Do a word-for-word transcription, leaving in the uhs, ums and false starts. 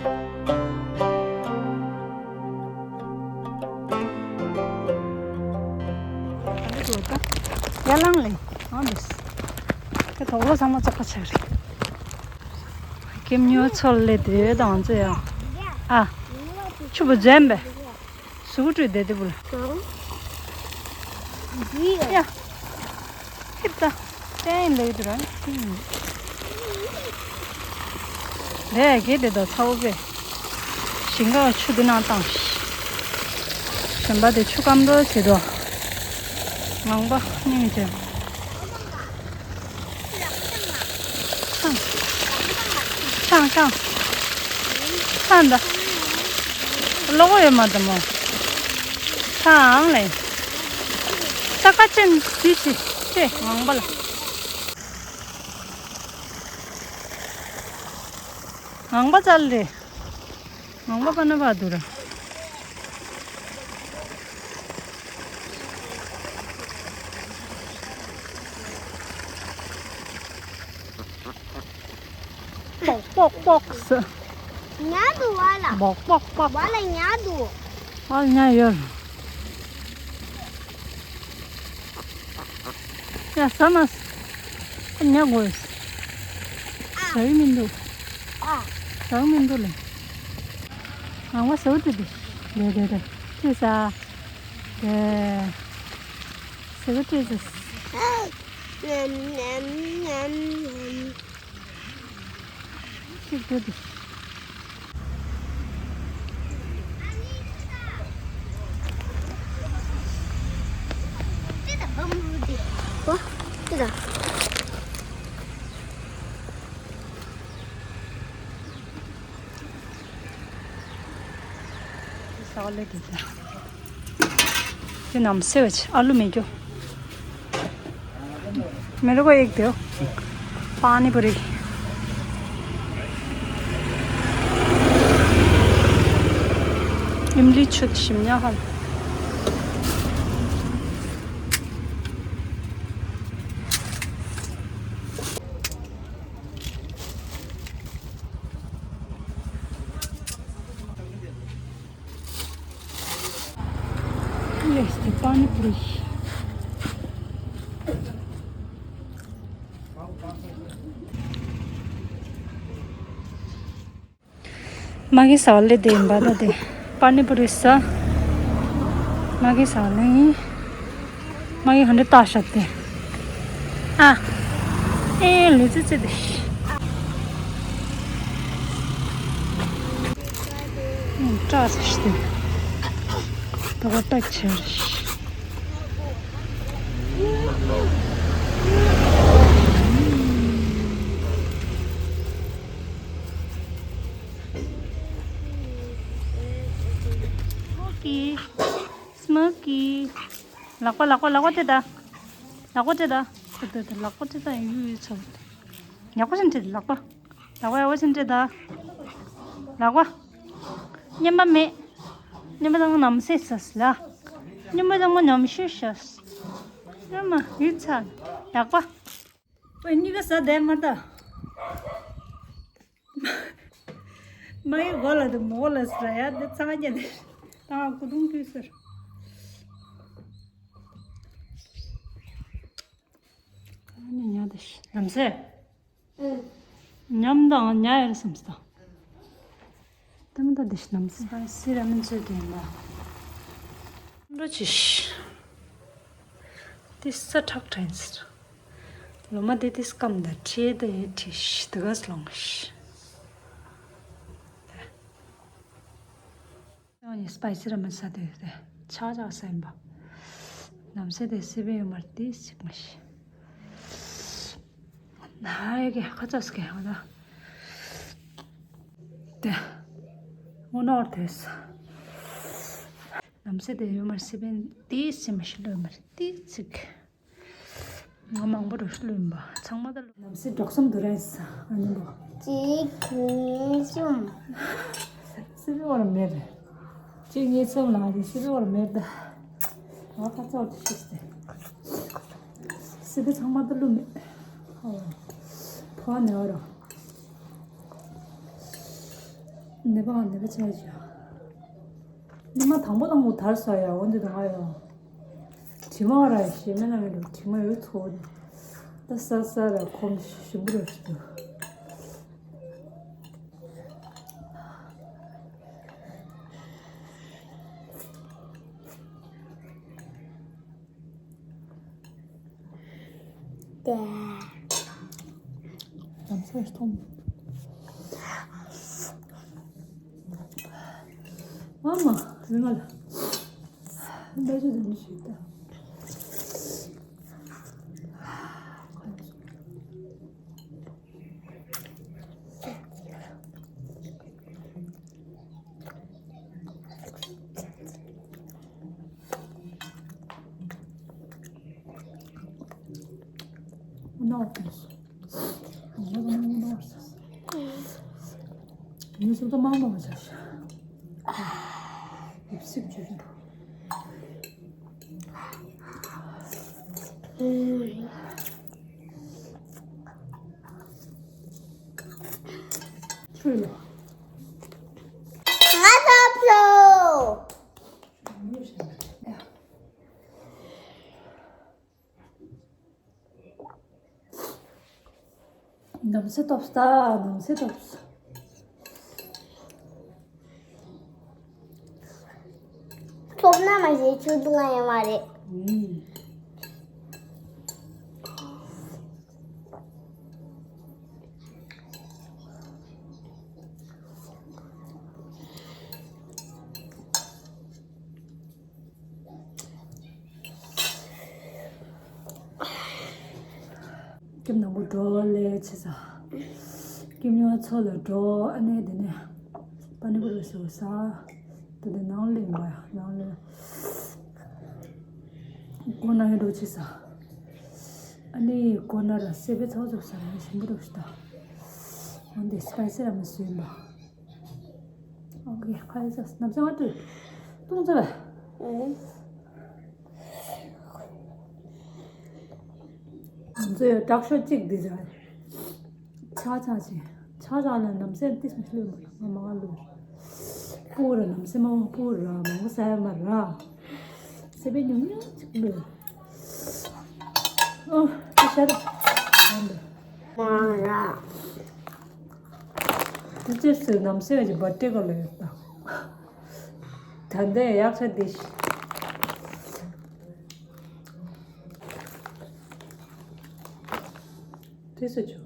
ཡར་ལངས་ལེ། ཨང་འདུག་ཁྱེད་དོག་ལོ་ཚང་མ་བཙོག་པ་ཆགས་རེད། ཀེམ་ཉོ་ཚོར་ལེ་དེ་དང་ཚེ་ཡང་། ཨ། ཆུ་བུ་འཛེམ་པས། ཟུག་བྲོས་བསྡད་དེ་བུ་ལ། ཡ། ཧིབ་ད། ཏན་ལེ་དུ་ར། རེད་གེ་དེ་དོ་ཚ་བོ་པས། ཞིང་ཁ་ཆུ་དེ་ནང་བཏང་། གཞན་པ་དེ་ཆུ་སྐམ་འགྲོ་བྱེད་དོ། ངང་པ་སྙིང་རྗེ། ཆང་། ཆང་ཆང་། ཆང་ད། ལོག་ཡོད་མ་དང་མོ། ཆང་ལེ། ས་ཀ་ཅན་དུས་ཚེ་ཏེ་ངང་པ་ལ། ངང་པ་ཙལ་རེ། ངང་པ་པ་ན་བ་དུ་ར། པོག་པོག་པོག་ཟེར། ཉལ་འདུག་བ་ལ། པོག་པོག་པོག་བ་ལ་ཉལ་འདུག་བ་ལ་ཉལ་ཡོད། ཡ་ཟ་མ་ཟ། ཉལ་དགོས། ཟ་ཡི་མི་འདུག་ཟ་ཡི་མི་འདུག་ལེ། ངང་པ་ཟ་བ་དེ་དེ། དེ་དེ་དེ། ཅི་ཟ། དེ། ཟ་བ་ཅི་ཟ། ཉམ་ཉམ་ཉམ་ཉམ། ཅིག་ཏུ་དེ། ཨོ། དེ་ད། ཟ་ལེ་དེ་ད། དེ་ནམ་སེ་བ་ཆེ་ཨ་ལུ་མེ་ཀྱོ། मेरे को एक दो। पानी पूरी। इमली छुट शिमला हल। Есть и панипури. མ་གི་ཟ་ལེ་དེ་འབའ་ད་དེ། པ་ནི་པུ་རི་ཟ། མ་གི་ཟ་ལེ་ཡིན། མ་གི་ཧ་འདྲ་ལྟ་ཤ་དེ། ཨ། ཨེ་ལུས་ཙི་ཙི་དེ། ཨེ་སྐྲ་ཙི་ཤི་དེ། ད་ག་ལྟ་ཆེར་ཤི། སྨོ་ཀི། སྨོ་ཀི། ལག་པ་ལག་པ་ལག་པ་དེ་ད། ལག་པ་དེ་ད། དེ་དེ་དེ་ལག་པ་དེ་ད་ཡུ་ཡུ་ཚོ། ཡག་པོ་ཞིག་འབྲི་ལག་པ། ལག་པ་ཡག་པོ་ཞིག་འབྲི་ད། ལག་པ། སྨྱོན་པ་མེད། སྨྱོན་པ་དང་ནམ་སེ་ཟ་ལ། སྨྱོན་པ་དང་ནམ་ཤུ་ཤ། སྨྱོན་མ་ཡུ་ཚ། ལག་པ། ཨོ་གཉིས་ཀ་ཟ་བསྡད་མ་ད། མ་ཡི་གོ་ལ་དུ་མོ་ལ་ཟ་ཡ་དེ་ཚང་རྒྱ་དེ་ད་ང་ཀུ་དུང་ཀུ་ཟེར། ཁ་ནས་ཉལ་དེ་ཤི་ལམ་སེ། ཉམས་དང་ཉལ་ཡར་སམ་སྟ། ད་མི་ད་དེ་ཤི་ལམ་སེ། སི་ར་མིན་ཚོད་དེ་ཡིན་ལ། འགྲོ་ཆི་ཤི། དེ་ས་ཁྲག་ཕྲན་ཟེར། ལོ་མ་དེ་དེ་སྐམ་ད་ཁྲེ་ད་ཡེ་ཁྲེ་ཤི་ད་ག་སློང་ཤི། ཡང་ནི་སྤའི་སི་ར་མ་ཟ་དུས་དེ་ཆག་ཆག་ཟ་ཡིན་པ། ནམ་སེ་དེ་སི་བེ་ཡོད་མར་དེ་སིག་མ་ཤི། ན་ཡ་གི་ཁ་ཚ་སི་གི་ཧ་ད། དེ། འོ་ནོར་དེ་ས། ནམ་སེ་དེ་ཡོད་མར་སི་བེ་དེ་སི་མ་ཤི་ལོ་ཡོད་མར་དེ་སིག་ང་མང་པོ་རུ་ལུས་པ་ཚང་མ་ད་ལུས། ནམ་སེ་འབྲོག་སོམ་དུ་རེད་ས་ཨ་ནི་པོ། གཅིག་གཉིས་གསུམ། སི་བི་བར་མེད། གཅིག་གཉིས་གསུམ་ལ་ཡི་སི་བི་བར་མེད་ད། ང་ད་ཚོར་དུ་ཤི་སྟེ། སི་བི་ཚང་མ་ད་ལུས་མེད། ཕོ་ནེ་བ་རོ། ནད་པ་ནད་པ་ཆགས་ཀྱི། ཉི་མ་དང་པོ་དང་པོ་དར་སོ་ཡ། འོ་འདི་དང་ང་ཡོ། དྲི་མ་ར་ཞེ་མེད་ན་མི་འདུག་དྲི་མ་ཡོད་ཚོ། ད་ས་ས་ར་ཁོམ་ཞིམ་པོ་ར་ཞིག་འདུག་ལམ་སང་ཐོམ། ཨ་མ། རི་ང་ལ། ད་ཅི་དང་ཞིག་ད། ང་ཐོབ་སོང་། ནམ་སེ་ཐོབ་ས། ནམ་སེ་ཐོབ་ས། ཐོབ་ན་མ་ཞེས་ཆུ་བཏུང་ང་ཡོད་མ་རེད། ཨུམ། ཀེམ་ནང་པོ་འགྲོ་ལས་ཆེ་ས། ཀེམ་ཡོང་ཚོ་ལ་འགྲོ། ཨ་ནེ་དེ་ནས་པ་ནི་པུ་རི་ཟོ་ས། དེ་དེ་ནང་ལེན་པ་ཡ་ནང་ལེན། ཀོ་ན་ཡོད་འགྲོ་ཆེ་ས། ཨ་ནི་ཀོ་ན་ར་སེ་པེ་ཚོ་ཚོ་ས་ར་ཞིམ་པོ་འགྲོ་ཤི་ད། འོན་ཏེ་སི་པའི་སི་ར་མི་སུ་ཡིན་པ། ཨོ་ཁེ། ཁ་ཡི་ས་ནམ་ས་བ་ཏུ་ཏུང་ཙ་བ། ང་ཚོ་ཡོད་དྲག་ཤོས་གཅིག་འདི་ཟ། ཆ་ཆ་ཆེ། ཆ་ཆ་ལ་ནམ་སེ་ཏིས་མི་ལུས་མ་ལ་ང་མ་ང་ལུས། པུ་ར་ནམ་སེ་མ་པུ་ར་མ་ང་ས་ཡ་མ་ར། སེ་པེ་ཉུང་ཉུང་ཅིག་ལུས། ཨོ་ཤ་ར། མ་ར། དེ་ཚོས་སུ་ནམ་སེ་བ་ཅི་བ་ཏེ་ག་ལ་ཡོད་ད། ད་ལྟའི་ཡག་ཆ་དེ་ཤི། དེ་སུ་ཆུ།